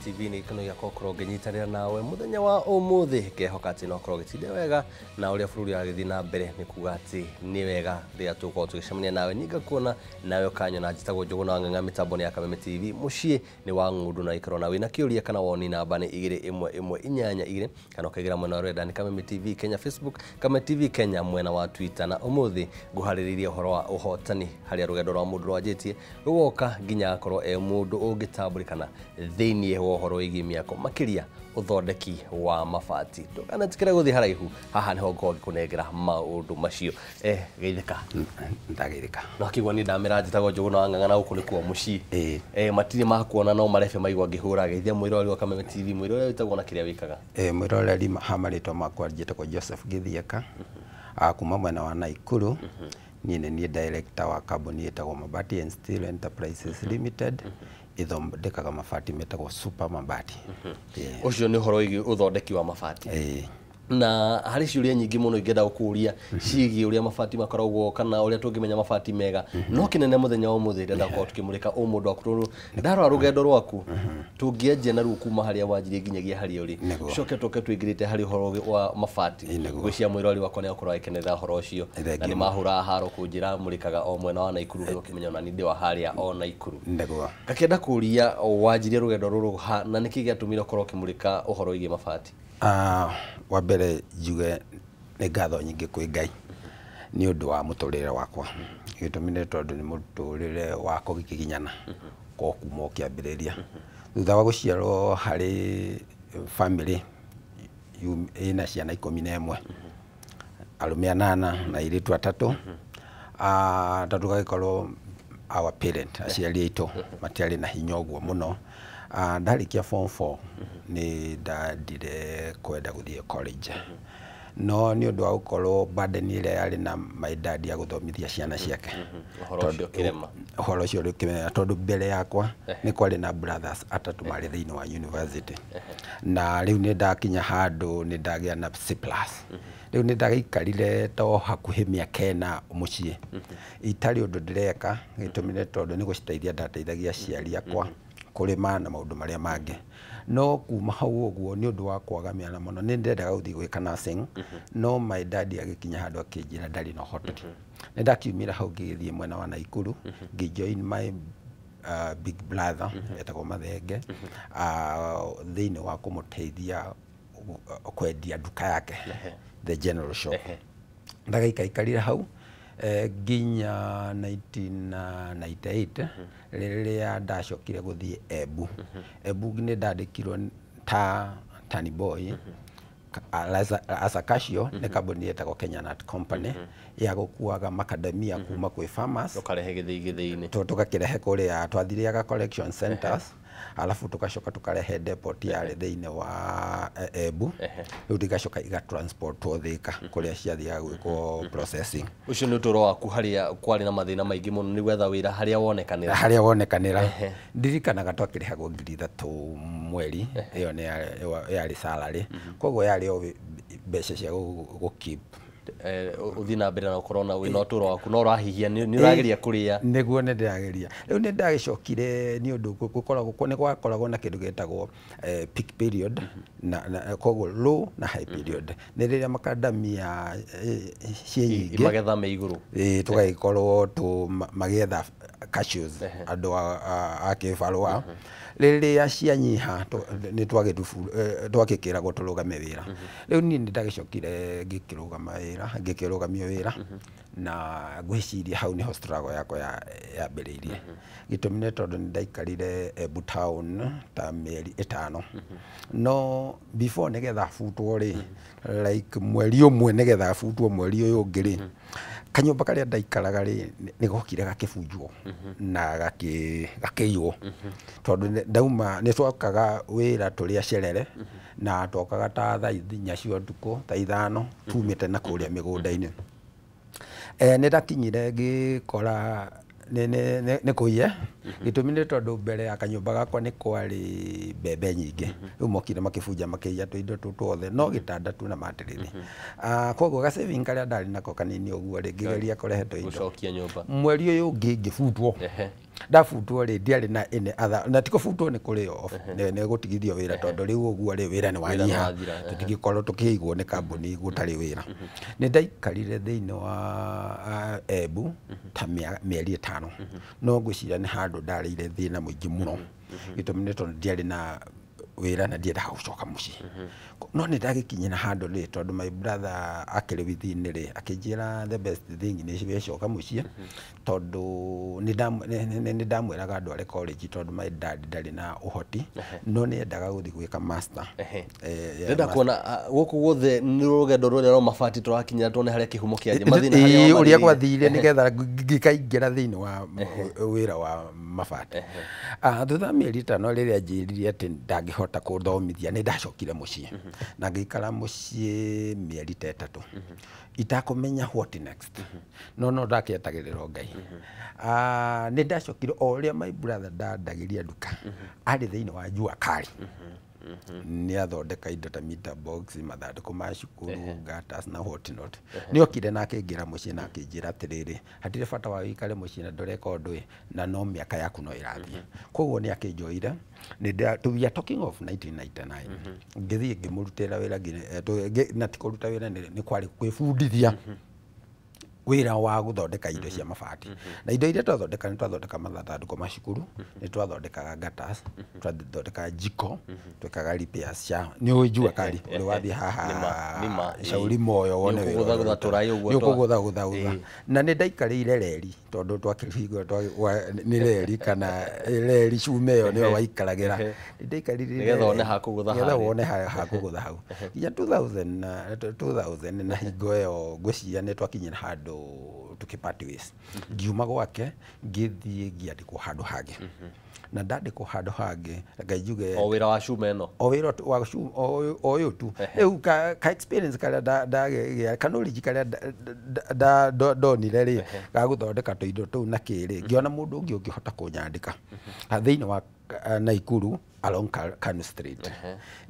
TV. Nĩ gĩkeno gĩakwa gũkorwo ngĩnyitanĩra nawe mũthenya wa ũmũthĩ. Ngehoka atĩ no ũkorwo ũgĩtinda wega na ũrĩa bũrũri ũragĩthiĩ na mbere nĩ kuga atĩ nĩ wega rĩrĩa tũgũkorwo tũgĩcemania nawe ningakuona nawe ũkanyona. Njĩtagwo Njũgũna wa Ng'ang'a, mĩtambo nĩ ya Kameme TV, mũciĩ nĩ wa ng'ũndũ na ikorwo na wĩna kĩũria kana woni, namba nĩ 21182 kana ũkaingĩra mwena wa rũrenda nĩ Kameme TV Kenya Facebook, Kameme TV Kenya mwena wa Twitter. Na ũmũthĩ ngũharĩrĩirie ũhoro wa ũhotani, harĩa rũgendo rwa mũndũ rwanjĩtie rũgoka nginya akorwo e mũndũ ũngĩtambũrĩkana thĩinĩ wa ũhoro wĩgiĩ mĩako, makĩria ũthondeki wa mabati. Ndũkanatikĩre gũthiĩ haraihu, haha nĩho ngorwo ngĩkũnengera maũndũ macio. Geithĩka. Ndageithĩka. No kĩgua niĩ ndamĩra njĩtagwo Njũgũna wa Ng'ang'a na gũkũ nĩkuo mũciĩ. Ĩĩ. Matirĩ makuona no marebe maigua ngĩhũra. Geithia mwĩroreri wa Kameme TV, mwĩroreri wĩtagwo na kĩrĩa wĩkaga. Mwĩroreri, ha marĩtwa makwa njĩtagwo Joseph Gĩthieka, kuma mwena wa Naikuru. Niĩ nĩ niĩ director wa kambuni ĩtagwo Mabati and Steel Enterprises Limited, ĩthondekaga mabati metagwo Super Mabati. Ĩĩ. Ũcio nĩ ũhoro wĩgiĩ ũthondeki wa mabati. Ĩĩ. Na harĩ ciũria nyingĩ mũno ingĩenda gũkũria ciĩgiĩ ũrĩa mabati makoragwo kana ũrĩa tũngĩmenya mabati mega, no kĩnene mũthenya wa ũmũthĩ ndĩrenda gũkorwo tũkĩmũrĩka ũmũndũ waku, tondũ ndarora rũgendo rwaku tũngĩanjia naruo kuma harĩa wanjirie nginyagia harĩa ũrĩ, coke tũke tũingĩrĩte harĩ ũhoro wa mabati. Ngwĩciria mwĩrori wakwa nĩ akorwo agĩkenerera ũhoro ũcio na Thengiũ. nĩ mahũraga haro kũnjĩra mũrĩkaga o mwena wa Naikuru, rĩu ũkĩmenya ona niĩ ndĩ wa harĩa o Naikuru. Ngakĩenda kũria wanjirie rũgendo rũrũ ha na nĩkĩ gĩatũmire ũkorwo ũkĩmũrĩka ũhoro wĩgiĩ mabati? Wa mbere njuge nĩ ngatho nyingĩ kwĩ Ngai nĩ ũndũ wa mũtũrĩre wakwa. Gĩtũmi nĩ tondũ nĩ mũtũrĩre wa kũgiginyana ko kuma ũkĩambĩrĩria. Thutha wa gũciarwo harĩ family ĩna ciana 11, arũme 8 na airĩtu 3, tondũ gagĩkorwo our parent, aciari aitũ matiarĩ na hinya ũguo mũno. Ndarĩkia form 4 nĩ ndandire kwenda gũthiĩ college, no nĩ ũndũ wa gũkorwo burden ĩrĩa yarĩ na my dad ya gũthomithia ciana ciake. Ũhoro ũcio ũkĩrema. Ũhoro ũcio ũkĩrema tondũ mbere yakwa nĩ kwarĩ na brothers 3 marĩ thĩinĩ wa university, na rĩu nĩ ndakinya handũ nĩ ndagĩa na C plus. Rĩu nĩ ndagĩikarire to hakuhĩ mĩaka 4 mũciĩ itarĩ ũndũ ndĩreka. Gĩtũmi nĩ tondũ nĩ gũciteithia ndateithagia aciari akwa kũrĩma na maũndũ marĩa mangĩ. No kuma hau ũguo, nĩ ũndũ wa kwaga mĩara mũno, nĩ ndendaga gũthiĩ gwĩka nursing, no my dad agĩkinya handũ akĩnjĩra ndarĩ na ũhoti. Nĩ ndakiumĩra hau ngĩgĩthiĩ mwena wa Naikuru, ngĩjoin my big brother etagwo Mathenge, thĩinĩ wa kũmũteithia kwendia nduka yake, the general shop. Ndagaikaikarire hau nginya 1998 rĩrĩa ndacokire gũthiĩ Embu. Embu nĩ ndandĩkirwo ta tani boy as a cashier nĩ kambuni ĩtagwo Kenya Nut Company ya gũkuaga macadamia kuma kwĩ farmers ũkarehe gĩthĩi gĩthĩi-inĩ. Tũgakĩrehe kũrĩa twathiriaga collection centers, alafu tugacoka tukarehe depot yarĩ thĩinĩ wa Embu. Rĩu igacoka igatransportwo Thika kũrĩa ciathiaga gwĩkwo processing. Ũcio nĩ ũtũro waku harĩa kwarĩ na mathĩna maingĩ mũno nĩ gwetha wĩra harĩa wonekanĩra. Harĩa wonekanĩra. Ndirikanaga twakĩrĩhagwo 3,000 mweri, ĩyo nĩ yarĩ salary, koguo yarĩ o mbeca cia gũ keep Ũthiĩ na mbere na ũkorwo na wĩna ũtũro waku, no ũrahihia, nĩ ũrageria kũrĩa. Nĩguo, nĩ ndĩrageria. Rĩu nĩ ndagĩcokire nĩ ũndũ gũkoragwo nĩ gwakoragwo na kĩndũ gĩtagwo peak period na koguo low na high period, nĩ rĩrĩa makadamia ciĩ nyingĩ, magetha me igũrũ. Ĩĩ, tũgagĩkorwo tũ magĩetha cashews andũ a kĩbarũa. Rĩrĩa cianyiha nĩ twagĩkĩragwo tũrũgame wĩra. Rĩu niĩ nĩ ndagĩcokire ngĩkĩrũgama wĩra, ngĩkĩrũgamio wĩra, na ngwĩciria hau nĩho struggle yakwa yambĩrĩirie. Gĩtũmi nĩ tondũ nĩ ndaikarire Embu town ta mĩeri 5, no before nĩgetha butwo rĩ, like mweri ũmwe nĩgetha butwo mweri ũyũ ũngĩ rĩ, kanyũmba karĩa ndaikaraga rĩ, nĩ gokire gakĩbunjwo na gakĩiywo, tondũ ndauma nĩ twokaga wĩra tũrĩ acerere na twokaga ta thaa 4 cia ũtukũ, thaa 5, tumĩte na kũrĩa mĩgũnda-inĩ. Nĩ ndakinyire ngĩkora nĩ kũiye. Gĩtũmi nĩ tondũ mbere ya kanyũmba gakwa nĩ kwarĩ mbembe nyingĩ. Rĩu mokire makĩbunja makĩiya tũindo tũu tuothe, no gĩtanda tu na matĩrĩthi. Koguo ga saving karĩa ndarĩ nako kanini ũguo rĩ, ngĩgeria kũrehe tũindo gũcokia nyũmba. Mweri ũyũ ũngĩ ngĩbutwo. Ndabutwo rĩ, ndiarĩ na any other, na ti kũbutwo nĩ kũrĩ off, nĩ gũtigithio wĩra, tondũ rĩu ũguo rĩ, wĩra nĩ wanyiha, wathira, tũtingĩkorwo tũkĩigwo nĩ kambuni gũtarĩ wĩra. Nĩ ndaikarire thĩinĩ wa Embu ta mĩeri 5, no ngwĩciria nĩ handũ ndarĩire thĩna mũingĩ mũno. Gĩtũmi nĩ tondũ ndiarĩ na wĩra na ndiendaga gũcoka mũciĩ. No nĩ ndagĩkinyĩra handũ rĩ, tondũ my brother akĩrĩ within rĩ, akĩnjĩra the best thing nĩ wecoka mũciĩ, tondũ nĩ ndamwĩraga ndware college, tondũ my dad ndarĩ na ũhoti, no nĩ endaga gũthiĩ gwĩka master. Ndĩrenda kuona gũkũ guothe nĩ rũgendo rũrĩa rwa mabati tũrakinyĩra, tuone harĩa kĩhumo kĩanjia, mathĩna harĩa Ĩĩ, ũrĩa wamarĩrĩirie. Gwathire nĩgetha ngĩkaingĩra thĩinĩ wa wĩra wa mabati. Thutha wa mĩeri 5, rĩrĩa njĩrire atĩ ndangĩhota kũthomithia, nĩ ndacokire mũciĩ na ngĩikara mũciĩ mĩeri ta 3 itakũmenya what next, no ndakĩetagĩrĩra Ngai. Nĩ ndacokire o ũrĩa my brother ndandagĩria nduka arĩ thĩinĩ wa jua kali, nĩ athondeka indo ta meter box, mathandũkũ ma cukuru, gutters na what not. Nĩ okire na akĩingĩra mũciĩ na akĩnjĩra atĩrĩrĩ, hatirĩ bata wa wĩikare mũciĩ na ndũreka ũndũ ĩ, na no mĩaka yaku no ĩrathiĩ. Koguo nĩ akĩnjoire. We are talking of 1999. Ngĩthiĩ ngĩmũrutĩra wĩra, na ti kũruta wĩra, nĩ kwarĩ kwĩbundithia wĩra wa gũthondeka indo cia mabati. Na indo iria twathondeka, nĩ twathondeka mathandũkũ ma cukuru, nĩ twathondekaga gutters, twathondekaga jiko, twekaga repairs cia nĩ ũĩ jua kali ũrĩ wathiĩ haha Nĩma, nĩma, ĩĩ. Shauri Moyo wone Nĩ wĩra ũkũgũthagũtha ũrĩa tũraĩ ũguo nĩ ũkũgũthagũtha. Ĩĩ. Na nĩ ndaikarĩire reri, tondũ twakĩhingũra nĩ reri kana reri cuma ĩyo nĩyo waikaragĩra. Nĩ ndaikarĩire Nĩgetha wone ha kũgũtha nĩgetha harĩa. Wone ha kũgũtha hau nginya 2000 na 2000, na hingo ĩyo ngwĩciria nĩ twakinyire handũ tũkĩ part ways. Ngiuma gwake ngĩthiĩ ngĩandĩkwo handũ hangĩ, na ndandĩkwo handũ hangĩ, reke njuge O wĩra wa cuma ĩno? O wĩra wa o ũyũ tu. Rĩu ka experience karĩa ndagĩa, ka knowledge karĩa ndonire rĩ, ga gũthondeka tũindo tũu na kĩrĩ, ngĩona mũndũ ũngĩ ũngĩhota kũnyandĩka thĩinĩ wa Naikuru along Kanu Street.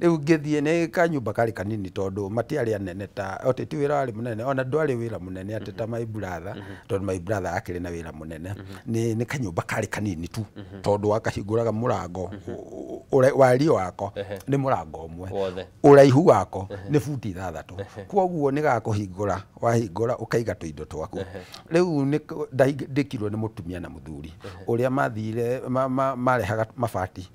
Rĩu ngĩthiĩ, nĩ kanyũmba karĩ kanini, tondũ matiarĩ anene ta ote, ti wĩra warĩ mũnene, ona ndwarĩ wĩra mũnene atĩ ta my brother, tondũ my brother akĩrĩ na wĩra mũnene. Nĩ kanyũmba karĩ kanini tu, tondũ wakahingũraga mũrango, wariĩ wako nĩ mũrango ũmwe wothe. Ũraihu wako nĩ buti 6, koguo nĩ gakũhingũra, wahingũra ũkaiga tũindo twaku. Rĩu nĩ ndĩkirwo nĩ mũtumia na mũthuri ũrĩa mathire marehaga mabati,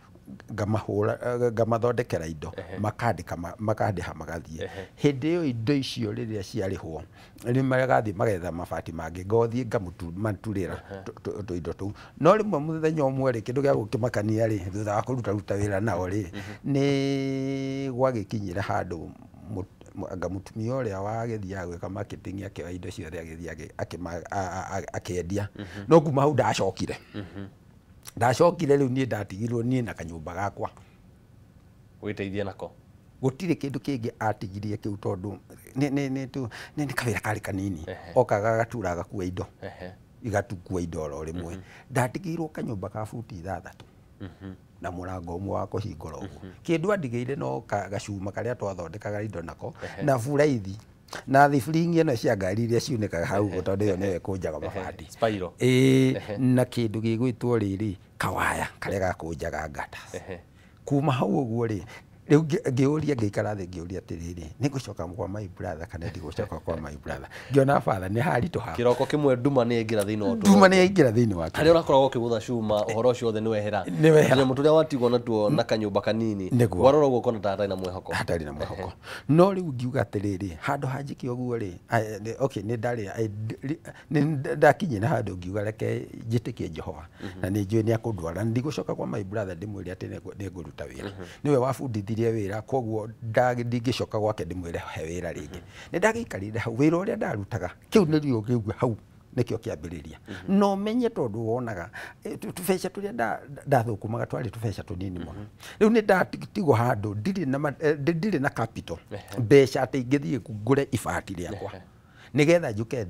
ngamahũra, ngamathondekera indo, makandĩka, makandĩha, magathiĩ. Hĩndĩ ĩyo indo icio rĩrĩa ciarĩhwo, nĩ magathiĩ magetha mabati mangĩ, ngothiĩ ngamaturĩra tũindo tũu. No rĩmwe mũthenya ũmwe rĩ, kĩndũ gĩa gũkĩmakania rĩ, thutha wa kũruta ruta wĩra nao rĩ, nĩ gwagĩkinyire handũ anga mũtumia ũrĩa wagĩthiaga gwĩka marketing akĩoya indo ciothe, agĩthiĩ akĩendia. No kuma hau ndacokire, ndacokire rĩu niĩ ndatigirwo niĩ na kanyũmba gakwa. Wĩteithie nako. Gũtirĩ kĩndũ kĩngĩ atigirie kĩu, tondũ nĩ kawĩra karĩ kanini. Okaga agatura, agakua indo, igatukua indo oro rĩmwe. Ndatigĩirwo kanyũmba ka buti 6 na mũrango ũmwe wa kũhingũra ũguo. Kĩndũ andigĩire no gacuma karĩa twathondekaga indo nako, na buraithi na thiburingi ĩno cia ngari iria ciunĩkaga hau ũguo, tondũ ĩyo nĩyo ĩkũnjaga mabati. Spiral. Ĩĩ, na kĩndũ gĩgwĩtwo rĩrĩ kawaya karĩa gakũnjaga gutters. Kuma hau ũguo rĩ, rĩu ngĩũria, ngĩikara thĩ ngĩũria atĩrĩrĩ, nĩ ngũcoka kwa my brother kana ndigũcoka kwa my brother? Ngĩona batha nĩ haritũha. Kĩroko kĩmwe nduma nĩ yaingĩra thĩinĩ wa ũtũũro. Nduma nĩ yaingĩra thĩinĩ wake. Harĩa ũrakoragwo ũkĩgũtha cuma, ũhoro ũcio wothe nĩ wehera. Nĩ wehera. Tũnyamũ tũrĩa watigwo natuo na kanyũmba kanini. Nĩguo. Warora ũguo ũkona ta hatarĩ na mwĩhoko. Hatarĩ na mwĩhoko. No rĩu ngiuga atĩrĩrĩ, handũ hanjĩke ũguo rĩ, okay, nĩ ndarĩ nĩ ndakinyĩra handũ ngiuga reke njĩtĩkie Jehova na nĩ njũĩ nĩ akũndwara. Ndigũcoka kwa my brother ndĩmwĩre atĩ nĩ ngũruta wĩra, nĩwe wabundithirie wĩra, koguo ndingĩcoka gwake ndĩmwĩre he wĩra rĩngĩ. Nĩ ndagĩikarire hau, wĩra ũrĩa ndarutaga kĩu nĩrio ngĩigua hau nĩkĩo kĩambĩrĩria. No menye tondũ wonaga tũbeca tũrĩa ndathũkũmaga twarĩ tũbeca tũnini mũno. Rĩu nĩ ndatigwo handũ ndirĩ na capital, mbeca atĩ ingĩthiĩ ngũre ibati rĩakwa nĩgetha njũke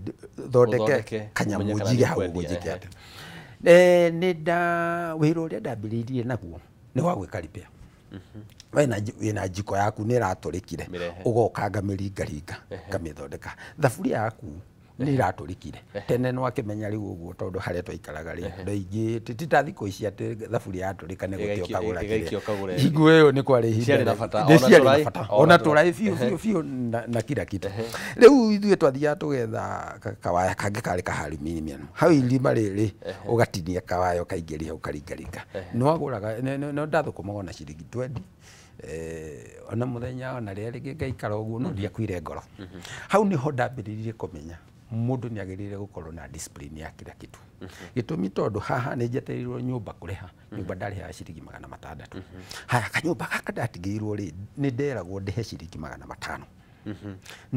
thondeke Ũthondeke, kanyamũ ũmenye kana njige hau nĩ ũguo ũkwendia, njĩke atĩ nĩ nda wĩra ũrĩa ndambĩrĩirie naguo nĩ wa gwĩka repair. Wĩna njiko yaku nĩ ĩratũrĩkire, Mĩrehe. ũgoka ngamĩringaringa, ngamĩthondeka. Thaburia yaku nĩ iratũrĩkire tene no akĩmenya rĩu ũguo tondũ harĩa twaikaraga rĩ andũ aingĩ ti ta thikũ ici atĩ thaburia yatũrĩka nĩ gũte ũkagũra Ĩgaikio ũkagũra ĩngĩ. hingo ĩyo nĩ kwarĩ ihinda Ciarĩ na bata, nĩ ona ciarĩ na tũraĩ, bata ona ona tũraĩ. tũraĩ biũ biũ biũ na kila kitu. Rĩu ithuĩ twathiaga tũgetha kawaya kangĩ karĩ ka aluminium hau irima rĩrĩ ũgatinia kawaya ũkaingĩria hau ũkaringaringa nĩwagũraga no ndathũkũmaga ona ciringi 20 ona mũthenya ona rĩrĩa rĩngĩ ngaikara ũguo no ndiakuire ngoro. Hau nĩho ndambĩrĩirie kũmenya mũndũ nĩ agĩrĩire gũkorwo na discipline ya kila kitu. Gĩtũmi tondũ haha nĩ njetereirwo nyũmba kũrĩha nyũmba ndarĩhaga ciringi 600. Haya kanyũmba gaka ndatigĩirwo rĩ nĩ nderagwo ndĩhe ciringi 500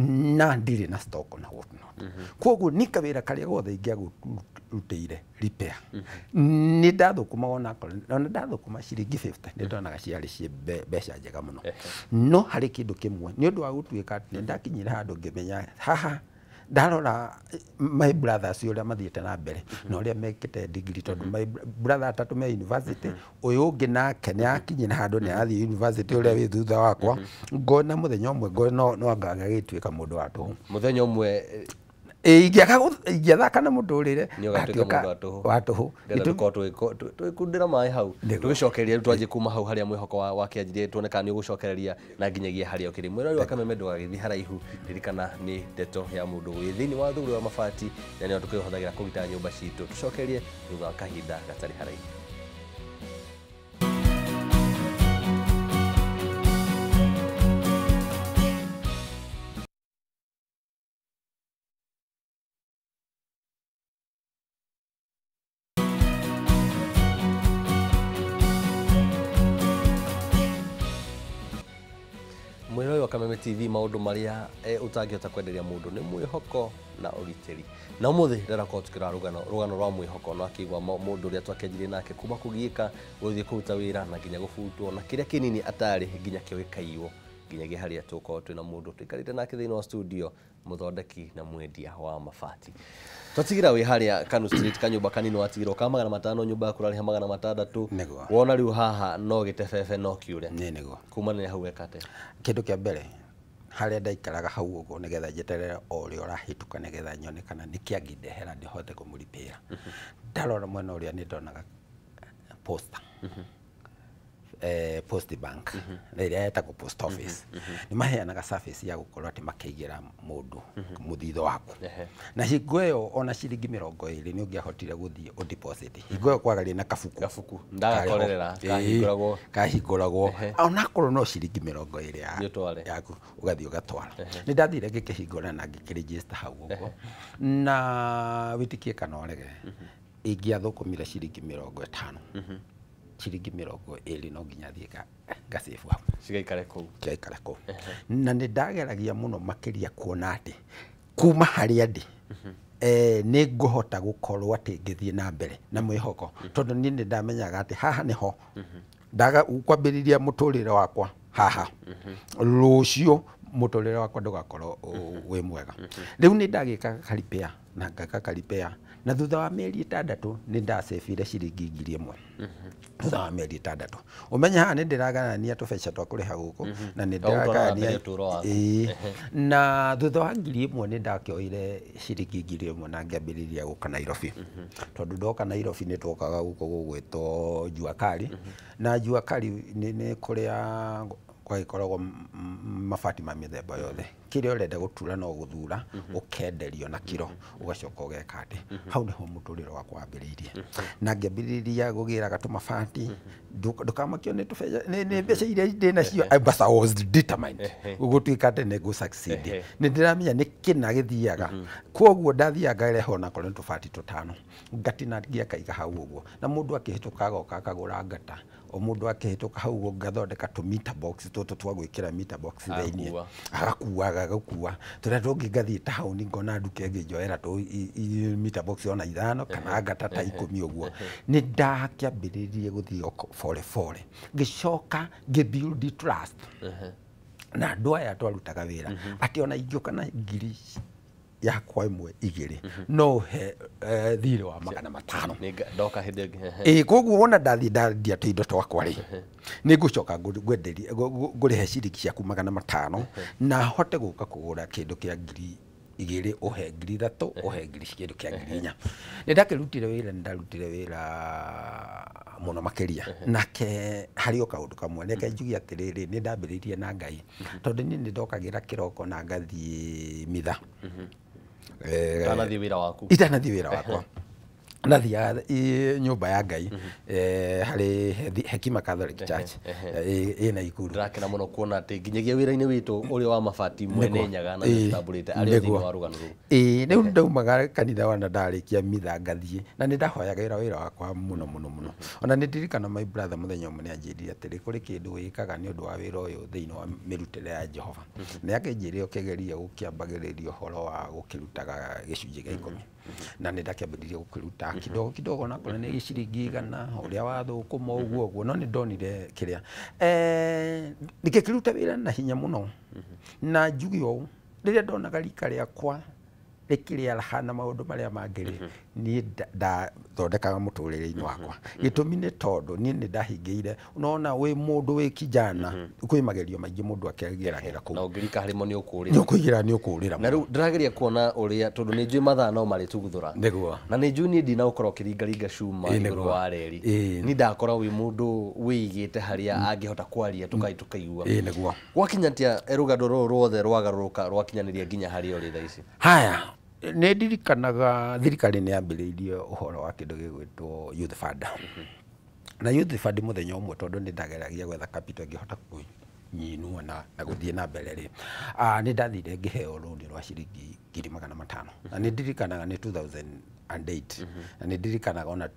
na ndirĩ na stock na what not. Koguo nĩ kawĩra karĩa gothe ingĩagũrutĩire repair nĩ ndathũkũmaga onakorwo ona ndathũkũma ciringi 50 nĩ ndonaga ciarĩ ciĩ mbeca njega mũno. No harĩ kĩndũ kĩmwe nĩ ũndũ wa gũtuĩka atĩ nĩ ndakinyire handũ ngĩmenya haha ndarora my brothers ũrĩa mathiĩte na mbere na ũrĩa mekĩte degree tondũ my brother atatũ me university ũyũ ũngĩ nake nĩ akinyire handũ nĩ arathiĩ university ũrĩa wĩ thutha wakwa ngona mũthenya ũmwe ngona no anga agĩtuĩka mũndũ wa tũhũ. Mũthenya ũmwe Ingĩathaka na mũtũrĩre Nĩ ũgatuĩka mũndũ wa tũhũ. wa tũhũ. Ndĩrenda tũkorwo tũgĩkundĩra maĩ hau tũgĩcokeria rĩu twanjie kuma hau harĩa mwĩhoko wakĩanjirie tuone kana nĩ ũgũcokereria na nginyagia harĩa ũkĩrĩ. Mwĩrori wa Kameme ndũgagĩthiĩ haraihu, ririkana nĩ ndeto ya mũndũ wĩ thĩinĩ wa thũgũrĩ wa mabati na nĩyo tũkĩhũthagĩra kũgitĩra nyũmba citũ. Tũcokerie thutha wa kahinda gatarĩ haraihu. Mwĩrori wa Kameme TV maũndũ marĩa ũtangĩhota kwenderia mũndũ nĩ mwĩhoko na ũgitĩri. Na ũmũthĩ ndĩrakorwo tukĩrora rũgano rwa mwĩhoko na akĩigua mũndũ ũrĩa twakĩanjirie nake kuma kũgiĩka gũthiĩ kũruta wĩra na nginya gũbutwo na kĩrĩa kĩnini atarĩ nginya kĩo gĩkaiywo nginyagia harĩa tũgũkorwo twĩna mũndũ tũikarĩte nake thĩinĩ wa studio mũthondeki na mwendia wa mabati. Twatigĩra wĩ harĩa Kanu Street kanyũmba kanini watigĩrwo ka 500 nyũmba yaku ũrarĩha 600. Nĩguo. Wona rĩu haha no gĩtebebe no kĩũre. Nĩ nĩguo. Kumana na hau weka atĩa? Kĩndũ kĩa mbere harĩa ndaikaraga hau ũguo nĩgetha njeterere o ũrĩa ũrahĩtũka nĩgetha nyone kana nĩkĩ angĩndehera ndĩhote kũmũripĩra. Ndarora mwena ũrĩa nĩ ndonaga posta. Post bank na ĩrĩa yetagwo post office nĩ maheanaga service ya gũkorwo atĩ makĩigĩra mũndũ mũthithũ waku. Na hingo ĩyo ona ciringi 20 nĩ ũngĩahotire gũthiĩ ũ deposit. Hingo ĩyo kwagarĩ na kabuku. Kabuku. Ndagakorerera, kahingũragwo. Kahingũragwo. Onakorwo no ciringi 20 Thiĩ ũtware. yaku ũgathiĩ ũgatwara. Nĩ ndathire ngĩkĩhingũra na ngĩkĩregister hau ũguo. Na wĩtĩkie kana ũrege ingĩathũkũmire ciringi 50. Ciringi 20 no nginya thiĩ ngasave hau. Cigaikare kũu. Cigaikare kũu. Na nĩ ndageragia mũno makĩria kuona atĩ kuma harĩa ndĩ nĩ ngũhota gũkorwo atĩ ngĩthiĩ na mbere na mwĩhoko tondũ niĩ nĩ ndamenyaga atĩ haha nĩho ndaga kwambĩrĩria mũtũrĩre wakwa haha rũciũ mũtũrĩre wakwa ndũgakorwo wĩ mwega. Rĩu nĩ ndagĩkaga karipea na ngaka karipea na thutha wa mĩeri 6 nĩ ndacĩbire ciringi 1000. Thutha wa mĩeri 6 ũmenye haha nĩ ndĩragarania tũbeca twa kũrĩha gũkũ na nĩ ndĩragarania ĩĩ. Na thutha wa 1000 nĩ ndakĩoire ciringi 1000 na ngĩambĩrĩria gũka Nairobi. Tondũ ndoka Nairobi nĩ twokaga gũkũ gũgwĩtwo Jua Kali na Jua Kali nĩ kũrĩa kwagĩkoragwo mabati ma mĩthemba yothe. Kĩrĩa ũrenda gũtura no gũthura ũkenderio na kiro ũgacoka ũgeka atĩ. Hau nĩho mũtũrĩre wakwa wambĩrĩirie. Na ngĩambĩrĩria gũgĩraga tũmabati ndũkamakio nĩ tũbeca nĩ mbeca iria ndĩ nacio. But I was determined gũtuĩka atĩ nĩ ngũ succeed. Nĩ ndĩramenya nĩ kĩna gĩthiaga. Koguo ndathiaga ngarehe onakorwo nĩ tũbati tũtano ngatinangia ngaiga hau ũguo na mũndũ akĩhĩtũka agoka akagũra ngata o mũndũ akĩhĩtũka hau ũguo ngathondeka tũ meter box tũtũ twa gwĩkĩra meter box thĩinĩ agakuaga agakua tũrĩa tũngĩ ngathiĩ taũni ngona nduka ĩngĩ njoera tũ meter box ona 5 kana ngata ta 10 ũguo. Nĩ ndakĩambĩrĩirie gũthiĩ bore bore ngĩcoka ngĩ build trust na andũ aya twarutaga wĩra atĩ ona ingĩũka na ngiri yakwa 1 2 no he thirĩ wa 500 ndoka hĩndĩ ĩngĩ. Ĩĩ koguo wona ndathiĩ ndandia tũindo twakwa rĩ nĩ ngũcoka ngwenderie ngũrĩhe ciringi ciaku 500 na hote gũka kũgũra kĩndũ kĩa ngiri igĩrĩ ũhe 3,000 ũhe ngiri kĩndũ kĩa 4,000. Nĩ ndakĩrutire wĩra, nĩ ndarutire wĩra mũno makĩria. Nake harĩ o kaũndũ kamwe reke njuge atĩrĩrĩ, nĩ ndambĩrĩirie na Ngai, tondũ niĩ nĩ ndokagĩra kĩroko na ngathiĩ mitha. Utanathiĩ wĩra waku. Itanathiĩ wĩra wakwa nathiaga nyũmba ya Ngai, harĩ Hekima Catholic Church ĩ Naikuru. Ndĩrakena mũno kuona atĩ nginyagia wĩra-inĩ witũ ũrĩa wa mabati mwene Nyaga na nĩtũtambũrĩte arĩ o thĩinĩ wa rũgano rũu. Ĩĩ, rĩu ndaumaga kanitha wana ndarĩkia mitha ngathiĩ na nĩ ndahoyagĩra wĩra wakwa mũno mũno mũno. Ona nĩ ndirikana my brother mũthenya ũmwe nĩ anjĩrire atĩrĩ, kũrĩ kĩndũ wĩkaga nĩ ũndũ wa wĩra ũyũ thĩinĩ wa mĩrutĩre ya Jehova. Nĩ akĩnjĩrire ũkĩgeria gũkĩambagĩrĩria ũhoro wa gũkĩrutaga gĩcunjĩ gĩa 10, na nĩ ndakĩambĩrĩria gũkĩruta kidogo kidogo, onakorwo nĩ ciringi 100 ũrĩa wathũkũma ũguo ũguo, no nĩ ndonire kĩrĩa ngĩkĩruta wĩra na hinya mũno. Na njuge ũũ, rĩrĩa ndonaga rika rĩakwa rĩkĩrĩaraha na maũndũ marĩa mangĩ rĩ, niĩ ndathondekaga mũtũrĩre-inĩ wakwa. Gĩtũmi nĩ tondũ niĩ nĩ ndahingĩire, unaona wĩ mũndũ wĩ kijana kwĩ magerio maingĩ mũndũ akĩgeragĩra kũu, na ũngĩrika harĩmo nĩ ũkũrĩra, nĩ ũkũigĩra nĩ ũkũrĩra. Na rĩu ndĩrageria kuona ũrĩa, tondũ nĩ njũĩ mathaa no marĩtuguthũra. Nĩguo. Na nĩ njũĩ niĩ ndinagũkorwo ũkĩringaringa cuma igũrũ wa reri, niĩ ndakora wĩ mũndũ wĩigĩte harĩa angĩhota kwaria tũkaigua. Nĩguo. Gwakinya atĩa rũgano rũrũ ruothe rwagarũrũka rwakinyanĩria nginya harĩa ũrĩ thaa ici? Haya, nĩ ndirikanaga thirikari nĩ yambĩrĩirie ũhoro wa kĩndũ gĩgwĩtwo Youth Fund. Na Youth Fund mũthenya ũmwe, tondũ nĩ ndageragia gwetha capital ngĩhota kũnyinua na gũthiĩ na mbere rĩ, nĩ ndathire ngĩheo rũni rwa ciringi 500,000. Na nĩ ndirikanaga nĩ 2008, na nĩ ndirikanaga ona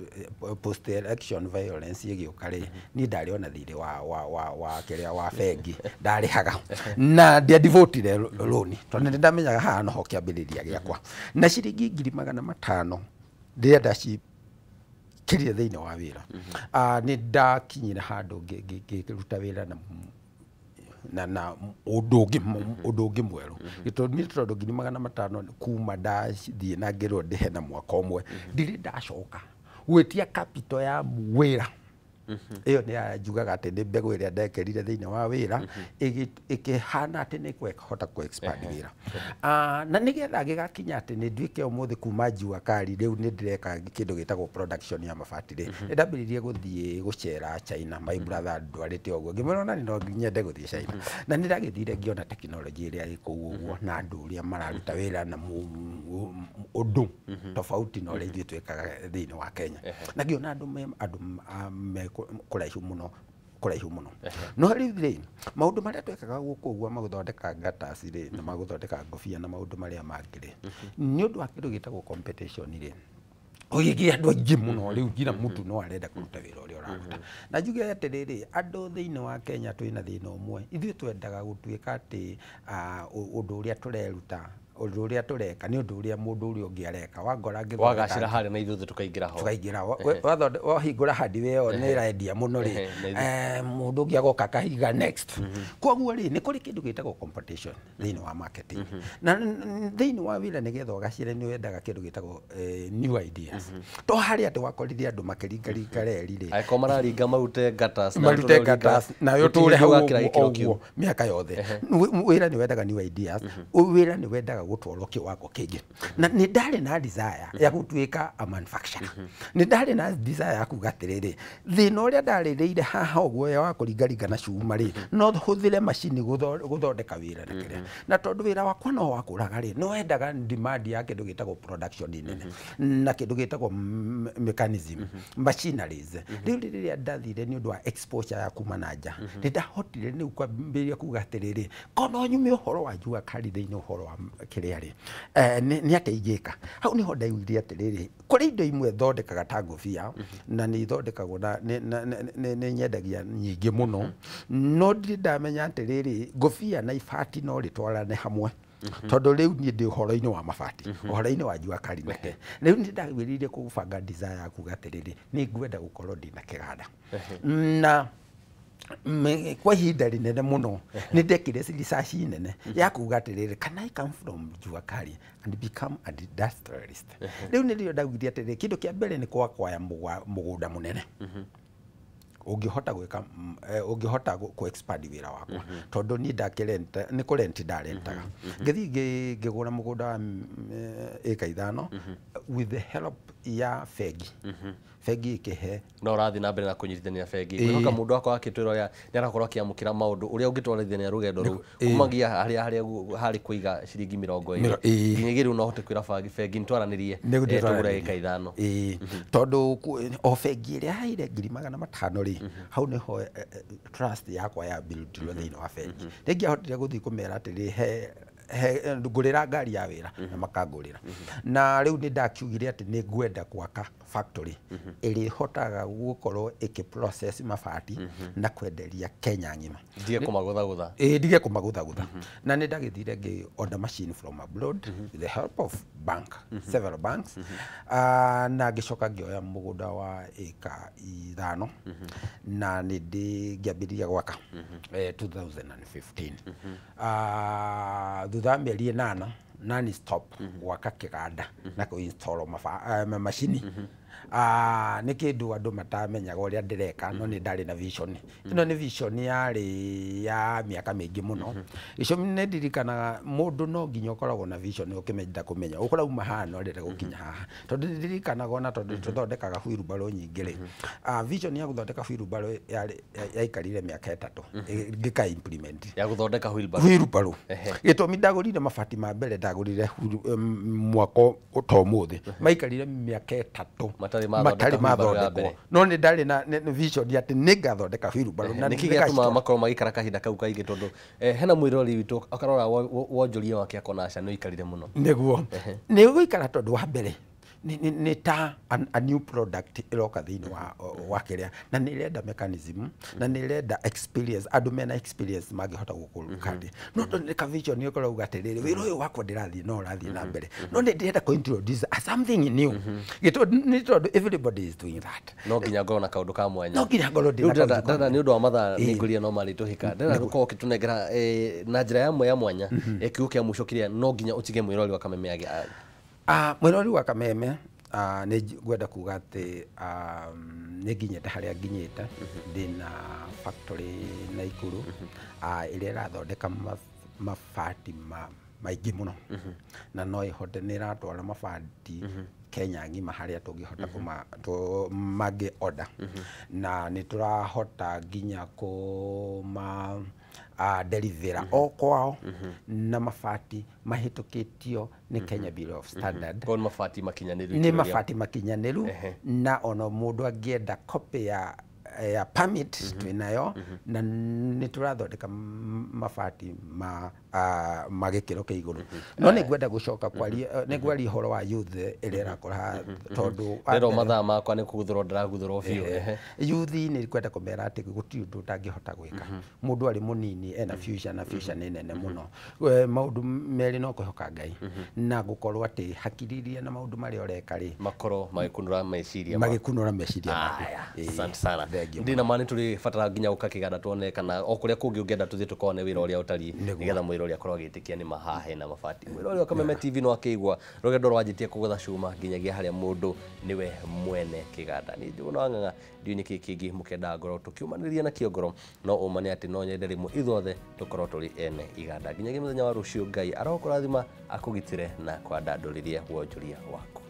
post election violence ĩgĩũka rĩ, niĩ ndarĩ ona thirĩ wa kĩrĩa wa bengi ndarĩhaga, na ndiadivotire rũni tondũ nĩ ndamenyaga haha noho kĩambĩrĩria gĩakwa. Na ciringi 500,000 rĩrĩa ndacikĩrire thĩinĩ wa wĩra, nĩ ndakinyire handũ ngĩruta wĩra na ũndũ ũngĩ mwerũ. Gĩtũmi tondũ 500,000 kuma ndathiĩ na ngĩrwo ndĩhe na mwaka ũmwe, ndirĩ ndacoka gwĩtia capital ya wĩra. Ĩyo nĩ njugaga atĩ nĩ mbegũ ĩrĩa ndekĩrire thĩinĩ wa wĩra ĩkĩhana atĩ nĩ kũhota kũ expand wĩra. Na nĩgetha gĩgakinya atĩ nĩ nduĩke ũmũthĩ kuma Jua Kali rĩu nĩ ndĩreka kĩndũ gĩtagwo production ya mabati rĩ, nĩ ndambĩrĩirie gũthiĩ gũcera China. My brother ndwarĩte ũguo ngĩmwĩra ona no nyende gũthiĩ China, na nĩ ndagĩthire ngĩona tekinoronjĩ ĩrĩa ĩ kũu ũguo na andũ ũrĩa mararuta wĩra na ũndũ tofauti na ũrĩa ithuĩ twĩkaga thĩinĩ wa Kenya, na ngĩona andũ me kũraihu mũno, kũraihu mũno. No rĩu rĩ, maũndũ marĩa twekaga gũkũ ũguo magũthondeka gutters rĩ, na magũthondeka ngobia na maũndũ marĩa mangĩ rĩ, nĩ ũndũ wa kĩndũ gĩtagwo competition rĩ, ũgĩgĩa andũ aingĩ mũno rĩu nginya mũndũ no arenda kũruta wĩra ũrĩa ũraruta. Na njuge atĩrĩrĩ, andũ thĩinĩ wa Kenya twĩna thĩna ũmwe, ithuĩ twendaga gũtuĩka atĩ ũndũ ũrĩa tũreruta, ũndũ ũrĩa tũreka nĩ ũndũ ũrĩa mũndũ ũrĩa ũngĩ areka. Wangora ngĩthondeka wagacĩra harĩa na ithuĩ tũkaingĩra ho, tũkaingĩra wahingũra hardware ĩyo nĩ ĩrendia mũno rĩ, mũndũ ũngĩ agoka akahiga next. Koguo rĩ, nĩ kũrĩ kĩndũ gĩtagwo competition thĩinĩ wa marketing, na thĩinĩ wa wĩra nĩgetha ũgacĩre nĩ wendaga kĩndũ gĩtagwo new ideas. To harĩa atĩ wakorire andũ makĩringaringa reri rĩ, angĩkorwo mararinga marute gutters, marute gutters nawe ũtũre hau ũguo mĩaka yothe. Wĩra nĩ wendaga new ideas, wĩra nĩ wendaga gũtwarwo kĩwango kĩngĩ. Na nĩ ndarĩ na desire ya gũtuĩka a manufacturer, nĩ ndarĩ na desire ya kuga atĩrĩrĩ, thĩna ũrĩa ndarĩrĩire haha ũguo wa kũringaringa na cuma rĩ, no hũthĩre macini gũthondeka wĩra na kĩrĩa. Na tondũ wĩra wakwa no wakũraga rĩ, no wendaga demand ya kĩndũ gĩtagwo production nene na kĩndũ gĩtagwo mechanism, machineries. Rĩu rĩrĩa ndathire nĩ ũndũ wa exposure ya kuma na nja, nĩ ndahotire rĩu kwambĩrĩria kuga atĩrĩrĩ, ko no nyume ũhoro wa Jua Kali thĩinĩ ũhoro wa kĩrĩa rĩ, nĩ atĩa ingĩka. Hau nĩho ndaiguire atĩrĩrĩ, kũrĩ indo imwe thondekaga ta ngobia, na nĩ ithondekagwo na nĩ nyendagia nyingĩ mũno, no ndirĩ ndamenya atĩrĩrĩ, ngobia na ibati no rĩtwarane hamwe. Tondũ rĩu niĩ ndĩ ũhoro-inĩ wa mabati, ũhoro-inĩ wa Jua Kali nake. Rĩu nĩ ndagĩrĩire kũbanga desire ya kuga atĩrĩrĩ, nĩ ngwenda gũkorwo ndĩna kĩganda. Na kwa ihinda rĩnene mũno nĩ ndekire research nene ya kuga atĩrĩrĩ, can I come from Jua Kali and become an industrialist? Rĩu nĩrĩo ndaugire atĩrĩrĩ, kĩndũ kĩa mbere nĩ kwakwaya mũgũnda mũnene. Ũngĩhota gwĩka ũngĩhota kũ expand wĩra wakwa, tondũ niĩ ndakĩrenta, nĩ kũrenti ndarentaga. Ngĩthiĩ ngĩgũra mũgũnda wa ĩka 5 with the help ya bengi. Bengi ĩkĩhe. No ũrathiĩ na mbere na kũnyitithania bengi. Kwĩhoka mũndũ wakwa akĩtwĩra ũrĩa nĩ arakorwo akĩamũkĩra maũndũ ũrĩa ũngĩtwarithania rũgendo rũu kumagia harĩa harĩ kũiga ciringi 20 nginyagia rĩu no ũhote kwĩra bengi nĩtwaranĩrie, tũgũre ĩka 5. Tondũ o bengi ĩrĩa yaheire 500,000 rĩ, hau nĩho trust yakwa ya build thĩinĩ wa bengi. Nĩngĩahotire gũthiĩ kũmera atĩrĩ, he ngũrĩra ngari ya wĩra, na makangũrĩra. Na rĩu nĩ ndakiugire atĩ nĩ ngwenda gwaka factory ĩrĩa ĩhotaga gũkorwo ĩkĩ process mabati na kwenderia Kenya ng'ima. Ndige kũmagũthagũtha. Ĩĩ, ndige kũmagũthagũtha. Na nĩ ndagĩthire ngĩ order machine from abroad with the help of bank, several banks. Na ngĩcoka ngĩoya mũgũnda wa ĩka 5 na nĩ ngĩambĩrĩria gwaka 2015. Thutha wa mĩeri 8 nani stop gwaka kĩganda na kũ install macini. Nĩ kĩndũ andũ matamenyaga ũrĩa ndĩreka, no nĩ ndarĩ na vision. Ĩno nĩ vision yarĩ ya mĩaka mĩingĩ mũno. Icio nĩ ndirikanaga mũndũ no nginya ũkoragwo na vision ũkĩmenda kũmenya ũkũrauma haha no ũrenda gũkinya haha, tondũ nĩ ndirikanaga ona tondũ tũthondekaga wheelbarrow nyingĩ rĩ, vision ya gũthondeka wheelbarrow yaikarire mĩaka 3 ngĩka implement ya gũthondeka wheelbarrow. Wheelbarrow gĩtũmi ndagũrire mabati ma mbere, ndagũrire mwako ta ũmũthĩ, maikarire mĩaka 3 matarĩ mathondekwo, no nĩ ndarĩ na vision atĩ nĩ ngathondeka wheelbarrow. Na nĩkĩ gĩatũmaga makorwo magĩikara kahinda kau kaingĩ? Tondũ hena mwĩrori witũ akarora wonjoria wake akona aca nĩ ũikarire mũno. Nĩguo nĩ ũgũikara, tondũ wa mbere nĩ ta a new product ĩroka thĩinĩ wa kĩrĩa, na nĩ ĩrenda mechanism na nĩ ĩrenda experience, andũ mena experience mangĩhota gũkũrukania. No tondũ nĩ ka vision ũrauga atĩrĩrĩ, wĩra ũyũ wakwa ndĩrathiĩ no ũrathiĩ na mbere, no nĩ ndĩrenda kũ introduce something new. Nĩ tondũ everybody is doing that. No nginya ngorwo na kaũndũ ka mwanya. No nginya ngorwo ndĩna kaũndũ ka mwanya. Nĩ ũndũ wa mathaa nĩ ngũria no marĩtũhĩka. Ndĩrenda gũkorwo ũkĩtũnengera na njĩra ya mwanya kiugo kĩa mũico kĩrĩa no nginya ũtige mwĩrori wa Kameme agĩ. Mwĩrori wa Kameme, nĩ ngwenda kuga atĩ nĩ nginyĩte harĩa nginyĩte. Ndĩna factory Naikuru ĩrĩa ĩrathondeka mabati maingĩ mũno, na no ĩhote nĩ ĩratwara mabati Kenya ng'ima harĩa tũngĩhota mangĩ order, na nĩ tũrahota nginya kũma deliver o kwao na mabati mahĩtũkĩtio nĩ Kenya Bureau of Standard. Kwa mabati makinyanĩru. Nĩ mabati makinyanĩru, na ona mũndũ angĩenda copy ya permit twĩnayo, na nĩ tũrathondeka mabati ma gĩkĩro kĩa igũrũ. No nĩ ngwenda gũcoka kwaria, nĩ ngwaria ũhoro wa youth ĩrĩa ĩrakũra, tondũ rero mathaa makwa nĩ kũguthũrwo ndĩraguthũrwo biũ. Youth nĩ ngwenda kũmera atĩ gũtirĩ ũndũ ũtangĩhota gwĩka. Mũndũ arĩ mũnini ena future, na future nĩ nene mũno. Maũndũ merĩ no kwĩhoka Ngai na gũkorwo atĩ hakiri iria na maũndũ marĩa ũreka rĩ makorwo magĩkunũra meciria maku. Asante sana. Ndina ma nĩ tũrĩbatara nginya gũka kĩganda tuone kana o kũrĩa kũngĩ ũngĩenda tũthiĩ tũkone wĩra ũrĩa ũtariĩ, nĩgetha mwĩrori akorwo agĩtĩkia nĩ mahahe na mabati. Mwĩrori wa Kameme TV no akĩigua rũgendo rwanjĩtie kũgũtha cuma nginyagia harĩa mũndũ nĩwe mwene kĩganda. Nĩ Njũgũna wa Ng'ang'a, ndiũĩ nĩkĩ kĩngĩ mũkendaga ngorwo tũkiumanĩria nakĩo ngoro, no ũma nĩ atĩ no nyende rĩmwe ithuothe tũkorwo tũrĩ ene iganda. Nginyagia mũthenya wa rũciũ, Ngai arokũrathima, akũgitĩre na kwandandũrĩrie wonjoria waku.